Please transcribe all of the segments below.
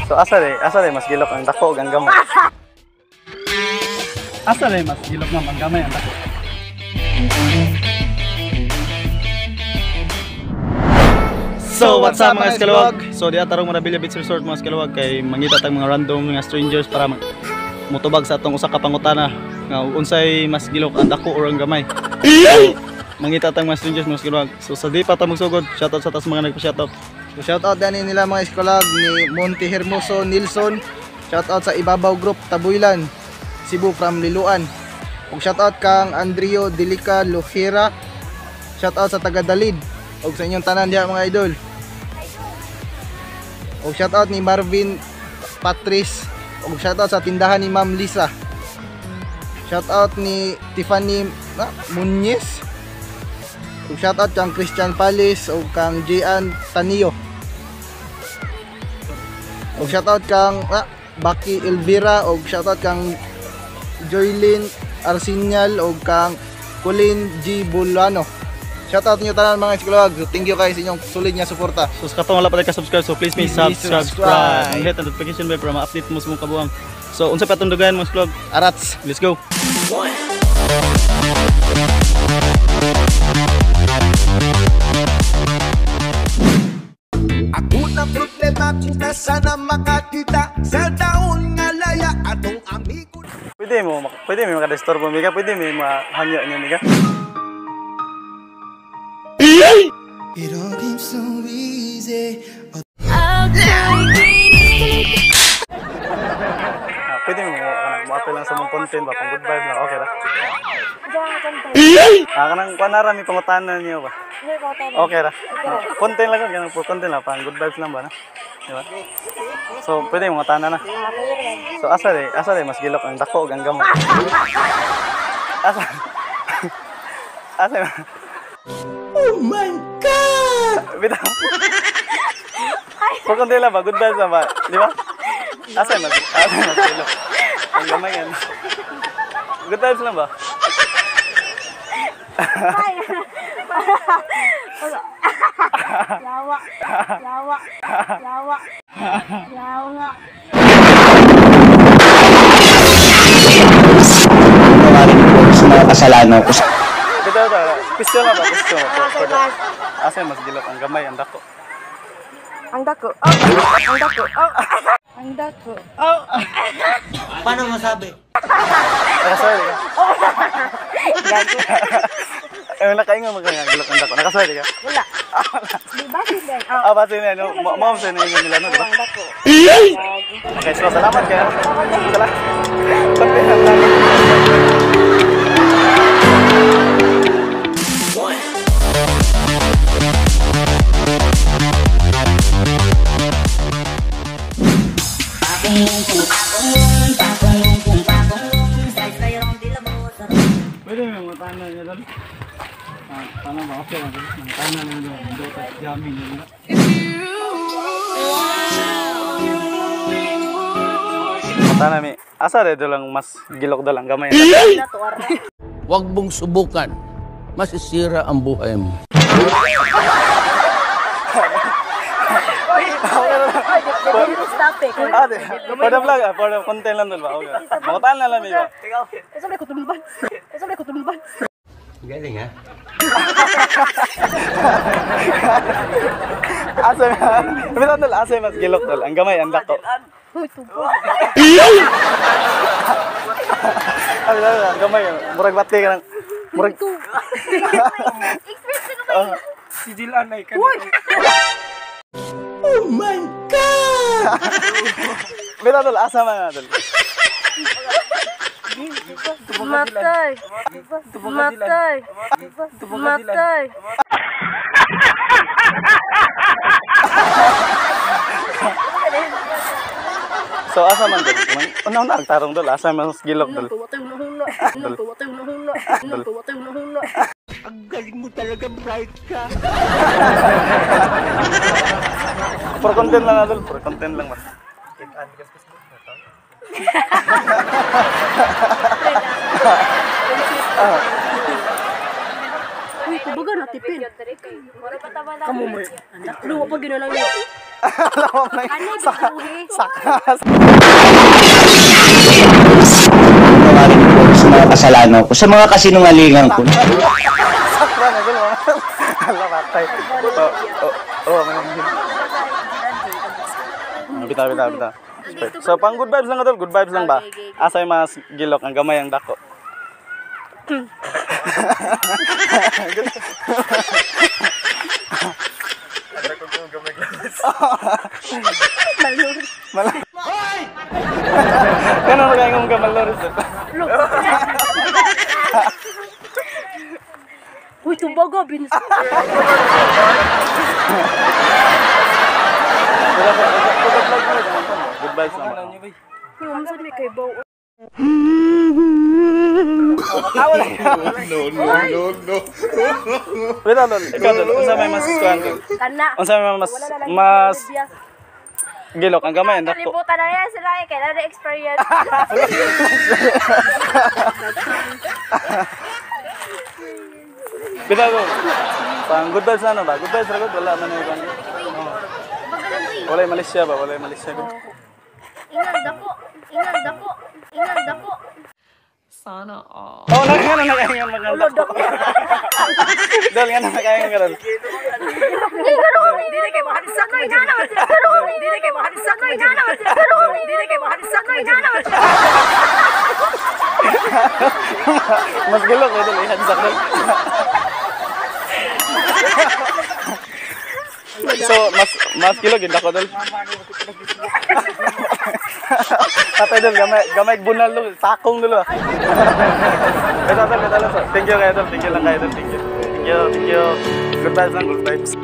So asa de mas gilok ang dako ug ang gamay? Asa de mas gilok, ma'am, ang gamay, ang dako? So what's up, mga eskalawag? So diha tarong Maravilla Beach Resort, mga eskalawag, kay mangita tag mga random nga strangers para motubag sa atong usa ka pangutana nga unsay mas gilok, ang dako or ang gamay. So, mangita tag mga strangers, mga eskalawag. So sa di pa ta magsugod, shoutout sa tas mga nagpa-shoutout. So shoutout dani nila, mga eskalawag, ni Monte Hermoso Nilsson. Shoutout sa Ibabaw Group Tabuylan, Cebu from Liloan. Ug shoutout kang Andrio Delica Lojera. Shoutout sa taga Dalid ug sa inyong tanan diha, mga idol. Ug shoutout ni Marvin Patrice. Ug shoutout sa tindahan ni Ma'am Lisa. Shoutout ni Tiffany Muñez. Ug shoutout kang Christian Palis ug kang Jian Tanio. Ug shoutout kang Baki Elvira ug shoutout kang Joylyn Arsinyal ug kang Colin G. Bulano. Shoutout niyo tanan, mga eskalawag. So, thank you kayo sa inyong solid nga suporta. So sa katong wala pa ka-subscribe, so please may Please subscribe. Subscribe. And hit the notification bell para ma-update mo sa mong kabuang. So unsa pa atong dugayan, mga eskalawag? Arats. Let's go. Ako na problema kung sana makakita sa taon nga laya atong amigo. Pwede mo makadisturbo miga, pwede mo mahangyo niyo miga. It all came so easy. Ah, pwede mo mo-apply lang sa mong content ba, pang good vibes lang, okay ra. Ah, kanang kuan mi pangutana niyo ba? Okay ra. Ah, content lang ganang for content lang, pang good vibes lang ba na? Di ba? So pwede mo mangutana na. So asa de mas gilok ang dako ug ang gamay? Asa? Asa? Oh my God! Bitaw. For content lang ba, good vibes lang ba? Di ba? Asa mas gilok ang gamay yan? Good vibes lang ba? Lawa, lawa, lawa, lawa. Patawarin ko sa mga kasalanan ko. Bitaw, bitaw. Question lang ba? Question lang. Asa mas gilok ang gamay, ang dako? Ang dako. Oh, ang dako. Oh, ang dako. Oh. Paano masabi? Nakaswerte ka? Gago. Eh, nakaingon mo ka nga, gilok ang dako. Nakaswerte ka? Wala. Di ba sila? Oh. Ah, basta na, no? Ma'am, sa inyo nila, no? Diba? Ang dako. Gago. Okay, so salamat kayo. Salamat. Konti lang lang. Pwede mo matana niya doon. Ah, paano ba? Okay lang. Matana niya doon. Dota, jamming niya. Matana mi. Asa de lang mas gilok daw lang gamay. Huwag mong subukan. Masisira ang buhay mo. Ah, di. For the vlog, for the content lang doon ba? Okay. Matana lang niya. Asa may kutulban? Galing ha? Asa bitaw dol, asa mas gilok dol ang gamay, ang dako? Uy, tubo. Ah, bitaw dol, ang gamay murag bati ka nang murag Expert ka ba? Si Jilan ay kan. Oh my God! Bitaw dol, asa man na dol? Matay. Matay. Matay. So asa man dol? Una-una ang tarong dol, asa mas gilok dol? Tuwatay na huna. Tuwatay na huna. Tuwatay na huna. Ang galing mo talaga, bright ka. For content lang dol, for content lang ba? Uy, Kumbaga na tipin. Kamu mo. Luwa pa ginalang niya. Ano Saka. Tawarin ko sa mga kasalanan ko, sa mga kasinungalingan ko. Sakra na gud. Ala patay. Oh, oh, oh, bitaw, bitaw, bitaw. So pang good vibes lang tol, good vibes lang ba? Asa yung mas gilok ang gamay ang dako. Malur. Hoy! Kano magaingong ka malur? Uy, tumbaga binis. Good vibes lang ba? Yung may kay baw. Ah, wala. No, no, no, no. Wait, tol. Ikaw tol, unsa may mas kuan tol? Kana. Unsa may mas mas gilok ang gamay ang dako. Kalibutan na yan sila eh. Kailan na experience. Bitaw tol. Pang good vibes na ano ba? Good vibes ra gud wala man ay kuan. Wala yung Malaysia ba? Wala yung Malaysia gud. Ingan dako. Ingan dako. Ingan dako. Sana all. Oh, nakaingon nakaingon maganda. Dol nga nakaingon ka dol. Dili kay mahalisak na inana. Dili kay mahalisak na inana. Dili kay mahalisak na inana. Mas gilok eh dol, ihansak dol. So, mas gilok gid ako dol. Tatay dol, gamay gamay bunal dol, takong dol. Ito tol, ito tol. Thank you kayo dol, thank you lang kayo dol, thank you. Thank you, thank you. Good vibes lang, good vibes.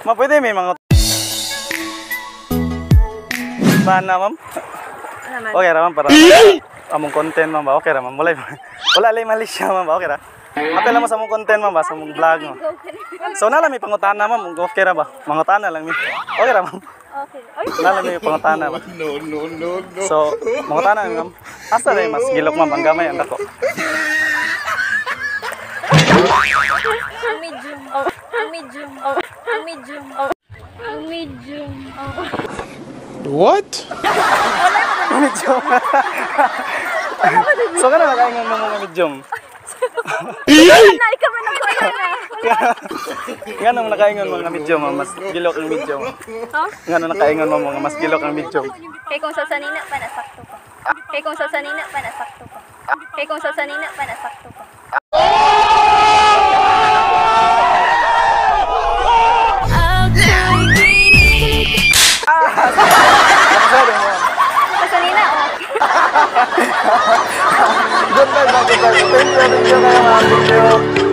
Ma, pwede may mga sana, ma'am? Okay ra, ma'am, para among content, ma'am ba? Okay ra, ma'am. Wala, wala lang mali siya, ma'am ba? Okay ra. Apel lang mo sa among content, ma'am ba? Sa among vlog, ma'am. So, nala may pangutana, ma'am. Okay ra ba? Mangutana lang, mi. Okay ra, ma'am. Okay. Ay, Nala may pangutana ba? No, no, no, no. So, mangutana, ma'am. Asa rin mas gilok, ma'am? Ang gamay, ang dako. Ang medium. Oh, ang medium. Oh, ang medium. Oh, ang medium. Oh. What? Medium. So, kana nakaingon mo mga medium? Na ikaw man ako na. Nga nang nakaingon mga medium, ma'am, mas gilok ang medium. Nga nang nakaingon mo mga mas gilok ang medium. Kay kung sa sanina pa nasakto pa. Kay kung sa sanina pa nasakto pa. Kay kung sa sanina pa nasakto pa. Sa sanina oh. Good vibes, ma'am. Good vibes. Thank you, thank you kayo, ma'am. Thank you.